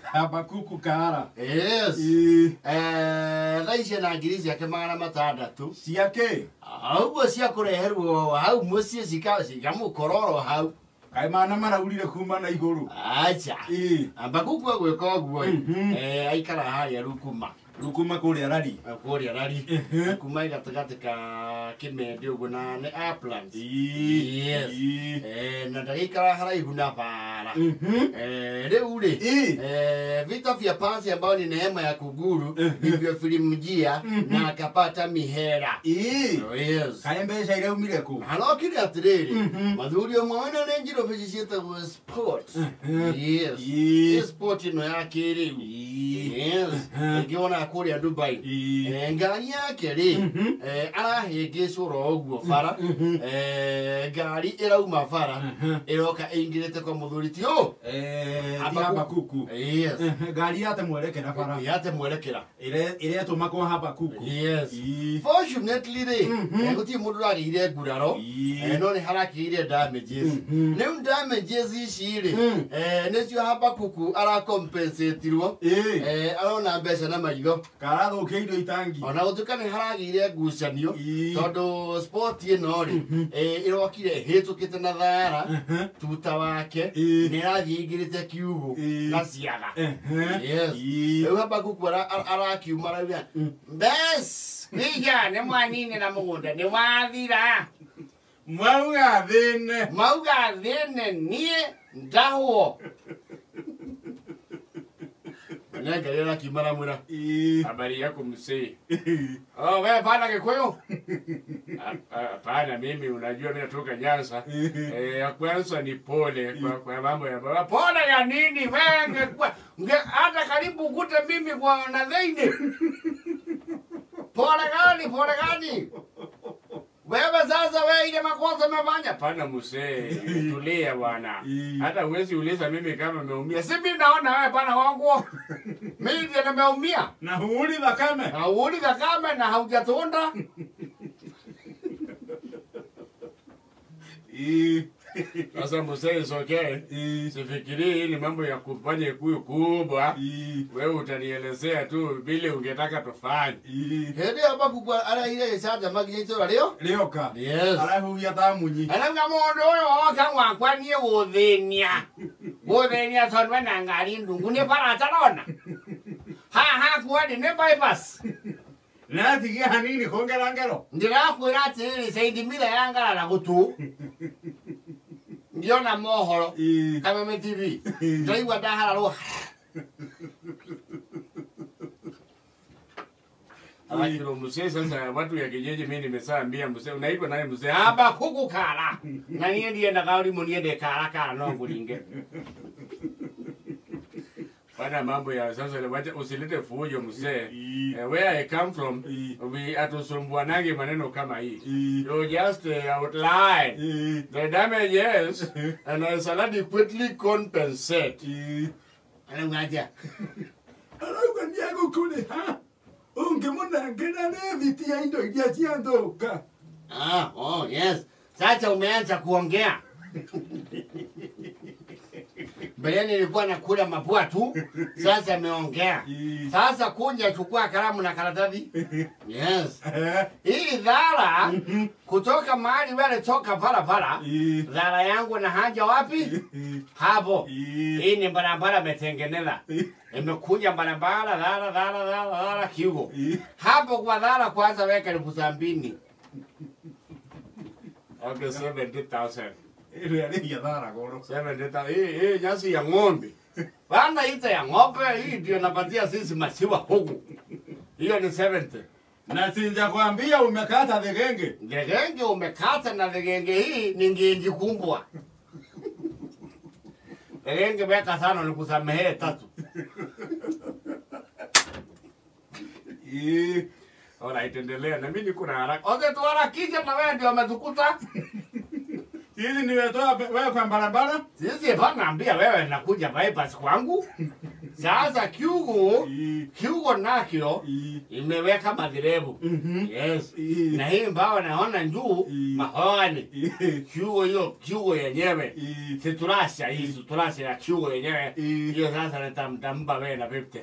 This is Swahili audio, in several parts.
Habakuku Kahara. Yes. Thaa na ngiri ciake 600. Ciake? Ũguo cia kũreherwo hau mũciĩ cikamũkororo hau. Kaĩ mana maraurire kuma na igũrũ. Acha. Habakuku agwĩka ũguo aikara harĩa Rukuma. Rukuma kũrĩa Rari. Kũrĩa Rari. Kuma gatagatĩ ka Kĩmende ũguo na nĩ Uplands. Yes. Na ndagĩikara haraihu na bara. Rĩu rĩ vita vya pasi ambayo ni neema ya kuguru ndivyo vilimjia na akapata mihera. Yes. Kaĩ mbeca iraumire kũ? Harokire atĩrĩrĩ mathuri ũmwe wĩna Range Rover ciĩtagwo Sport. Yes. Sport ĩno ya kĩrĩu. Yes. Ĩngĩona kũrĩa Dubai. Ngari yake rĩ arahĩngĩcwo ro ũguo bara. Ngari ĩrauma bara ĩroka ĩingĩrĩte kwa mũthuri ti ũũ. Habakuku. Yes. Ngari yate mwerekera bara. Yate mwerekera. Ĩretũma kwa Habakuku. Yes. Fortunately rĩ gũtirĩ mũndũ ũragĩire nguraro no nĩ harakĩgĩire damages. Rĩu damages ici rĩ nĩcio Habakuku arakompensatirwo. Arona mbeca na maitho. Karathũkĩirio itangi. Ona gũtuĩka nĩ haragĩire ngucanio tondũ sport ĩno rĩ ĩrokire ĩhĩtũkĩte na thara tuta wake nĩ ĩrathiĩ ĩingĩrĩte kiugũ na ciaga. Yes. Rĩu Habakuku arakiuma arauga mbes kwiga nĩ mwanini na mũgũnda nĩ wathira. Mauga thĩne. Mauga thĩne niĩ ndahwo. Nengari arakiuma aramwĩra habari yako mzee. Oh, wewe pana Kikuyu? Hapana, mimi unajua mimi natoka Nyanza. Ya kwanza ni pole kwa mambo ya baba. Pole ya nini wewe? Hata karibu ukute mimi kwa na zaidi. Pole gani? Pole gani? Wewe sasa wewe ile makosa umefanya. Pana mzee, tulia bwana. Hata huwezi uliza mimi kama nimeumia. Si mimi naona wewe pana wangu. Mimi ndiye nimeumia. Na huuli dhakame. Na huuli dhakame na haujatonda. Sasa mzee is okay. Sifikiri hii ni mambo ya kufanya kuyu kubwa. Wewe utanielezea tu vile ungetaka tufanye. Hedi Habakuku araire gĩcanjama nginya itũra rĩo? Rĩoka. Yes. Arahuhia ta munyi. Arauga mũndũ ũyũ oka gwakwa niĩ gũthĩnia. Gũthĩnia tondũ ena ngari ndungu nĩ bara atarona. Haha kuwa nĩ bypass. Na tigia hanini kongera ngero. Ndĩrakwĩra atĩrĩrĩ cendimita ya ngarara gũtũ. Ndiona mohoro Kameme TV. Ndaigua ndahararwo. Arakiro mzee sasa watu ya kijiji mimi nimeshaambia mzee unaitwa nani mzee? Habakuku Kara. Na niĩ ndiendaga ũrimũ niĩ ndĩ kara kara no ngũringe. Bana mambo ya sasa wacha usilete fujo mzee. Where I come from we atusumbuanage maneno kama hii. You just outline the damages and I shall adequately compensate. Arauga atĩa? Arauga nĩegũkũrĩha. Ũngĩmũnengera rĩthiti ya indo iria ciathũka. Ah, oh yes. Sasa umeanza kuongea. Mbeleni nilikuwa nakula mapua tu, sasa ameongea. Sasa kunja chukua kalamu na karatasi. Yes. Hii dhara kutoka mahali wale toka pala pala. Dhara yangu na haja wapi? Hapo. Hii ni barabara imetengeneza. Imekuja barabara dhara dhara dhara dhara kiugo. Hapo kwa dhara kwanza weka 70,000. Okay, 70,000. Ile dhara goro. 70,000. Hii nyasi ya ng'ombe. Bana ita ya ng'ombe hii ndio napatia sisi maziwa huku. Hiyo ni 70. Na sijakwambia umekata dhegenge. Dhegenge umekata na dhegenge hii ni ngingi kumbwa. Dhegenge weka sana nikusamehe 3. Ora itendelea na mimi niko na haraka. Oze tuharakishe na wewe ndio umetukuta. Sisi nimetoa wewe kwa barabara. Sisi hapana ambia wewe nakuja bypass kwangu. Sasa kiugo nakio imeweka madherebu. Yes. Na hii mbao naona juu mahogany. Kiugo hiyo kiugo yenyewe. Siturasha hii siturasha ya kiugo yenyewe. Hiyo sasa nitampa wewe na 50.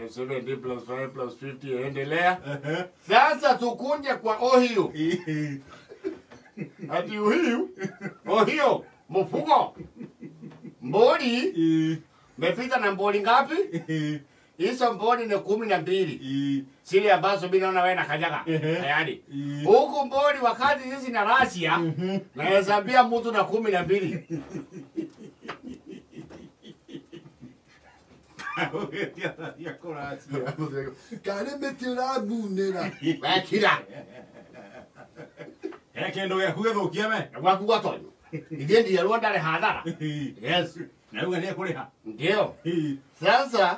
70 plus 5 plus 50 endelea. Sasa tukunje kwa Ohio. Ati Ohio? Ohio, mfuko. Mbori. Mepita na mbori ngapi? Hizo mbori ni 12. Zile ambazo mimi naona wewe na kanyaga. Tayari. Huku mbori wakati sisi na Russia, nahesabia mtu na 12. Kare meti ũramunĩra. Wekira. He kĩndũ gĩaku gĩthũkie we. Gwaku gwatonywo. Ithuĩ ndirerwo ndarĩ hathara. Yes. Na uga nĩekũrĩha. Ndio. Sasa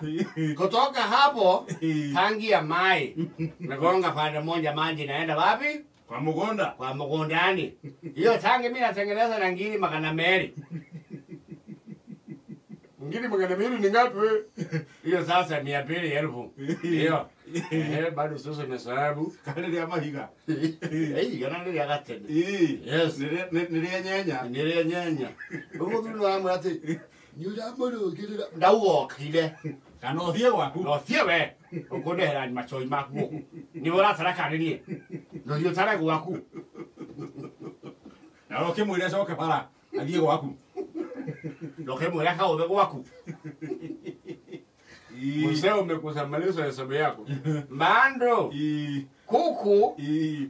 kutoka hapo tangi ya mai nagonga pande moja, maji naenda wapi? Kwa mgunda. Kwa mgundani. Hiyo tangi mimi natengeneza na ngiri 200. Ngiri 200 ni ngapi wewe? Hiyo sasa 200,000. Hiyo. Bado sasa nimehesabu. Kana rĩa mahiga. Kana rĩa gatene. Yes. Nĩ rĩa nyenya. Nĩ rĩa nyenya. Ũmũthĩ nĩ wamwĩra atĩ nĩ ũramũrũgĩrĩra. Ndauokire. Kana ũthiĩ gwaku. No ũthiĩ we. Ũkũndehera machoi maku gũkũ. Nĩ ũratara kana niĩ? Ndũthiĩ ũtare gwaku. Na ũkĩmwĩre acoke bara athiĩ gwaku. Ndũkĩmwĩre kaũthe gwaku. Mzee umekusamaliza hesabu yako. Mbando. Kuku.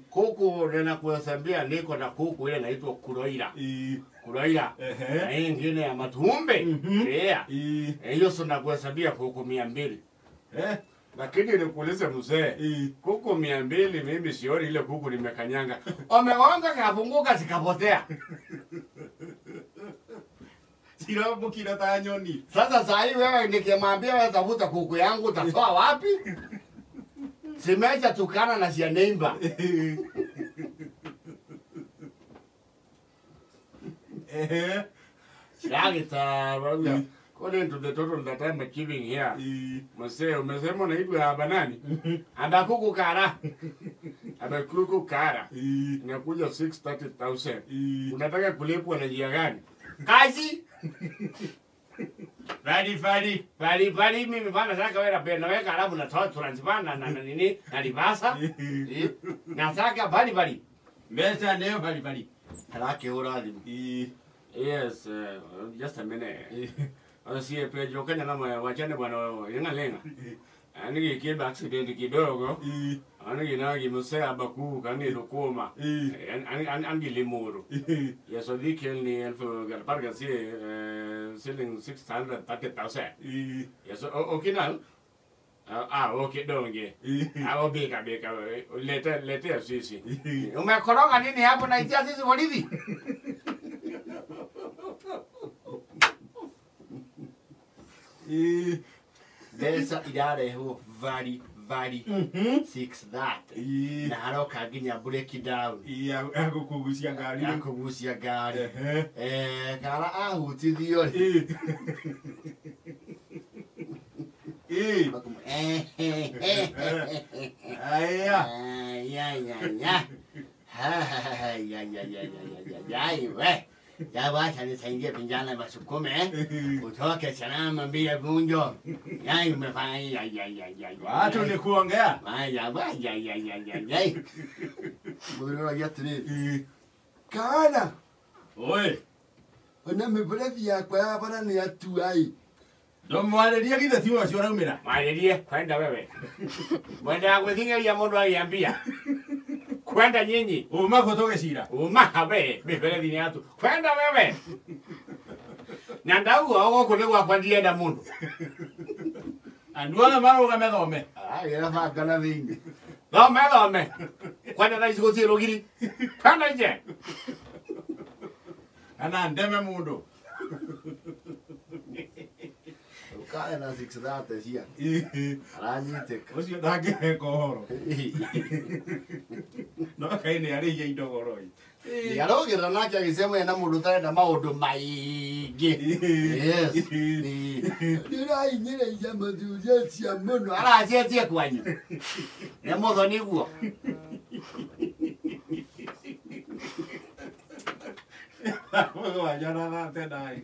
Kuku ninakuhesabia niko na kuku ile inaitwa kuroira. Kuroira. Na hii nyingine ya matumbe. Yeah. Hiyo sio nakuhesabia kuku 200. Lakini nikuulize mzee, kuku 200 mimi sioni ile kuku nimekanyanga. Umegonga kapunguka zikapotea. Sirambukira ta nyoni. Sasa saa hii wewe nikimwambia wewe tafuta kuku yangu utatoa wapi? Simecha tukana na sia neighbor. Shagita, according to the total that I'm achieving here. Mzee, umesema unaitwa hapa nani? Abakuku kara. Abakuku kara. Inakuja 630,000. Unataka kulipwa na njia gani? Kazi. Vali vali vali vali mimi bana nataka wewe na naweka alafu natoa transfer na nini na libasa. Nataka vali vali. Mbeca ndio vali vali. Harake urathi. Yes, just a minute. Asiye pejo kanya na wachane bwana yenga lenga. Anigi kiba accident kidogo. Anigi nagi mse abaku kani lokoma. Angi limuru. Yes, so dikel ni elfu galparga si selling 630,000. Yes, okay now. Ah, okay donge. Ah, beka beka. Leta leta sisi. Umekoroga nini hapo na itia sisi polisi? Mbeca irarehwo vari vari 630 na haroka nginya break down ya kugucia ngari ya kugucia ngari kara ahutithio ri aya ya ya ya ha ya ya ya ya ya we ya wacha nisaidie vijana wasukume utoke salama bila vunjo. Yai umefanya ya ya ya ya. Watu ni kuongea. Ya ya ya ya ya ya. Mũthuri ũrĩa atĩrĩrĩ. Kana. Oi. Ona mĩberethi yakwa ya bara nĩ yatua ĩ. Ndũmwarĩrie githĩ ti ũcio ũraumĩra? Mwarĩrie kwenda wewe. Mwenda gwĩthing'ĩria mũndũ agĩambia. Kwenda nyinyi. Uma kutogecira. Uma habe miberethi ni atu. Kwenda wewe. Na ndauga gũkũ nĩ gwakwa ndienda mũndũ. Andũ othe marũgame thome. Ah, yera banga na thĩinĩ. Thome thome. Kwenda thaa ici gũtirĩ rũgiri. Kwenda nje. Kana ndeme mũndũ. Ũkaya na 630 cia. Aranyitĩka. Ũcio ndangĩheka ũhoro. No kai nĩ arĩhia indo goro ĩ. Nĩarũgĩrĩra nake agĩcemania na mũndũ ũtarenda maũndũ maingĩ. Nyingĩ. Yes. Ndĩrahinyĩrĩria mũthuri ũcio mũno. Aracetie kwanyu. Nĩ mũthoni guo. Mũgwanja na 39.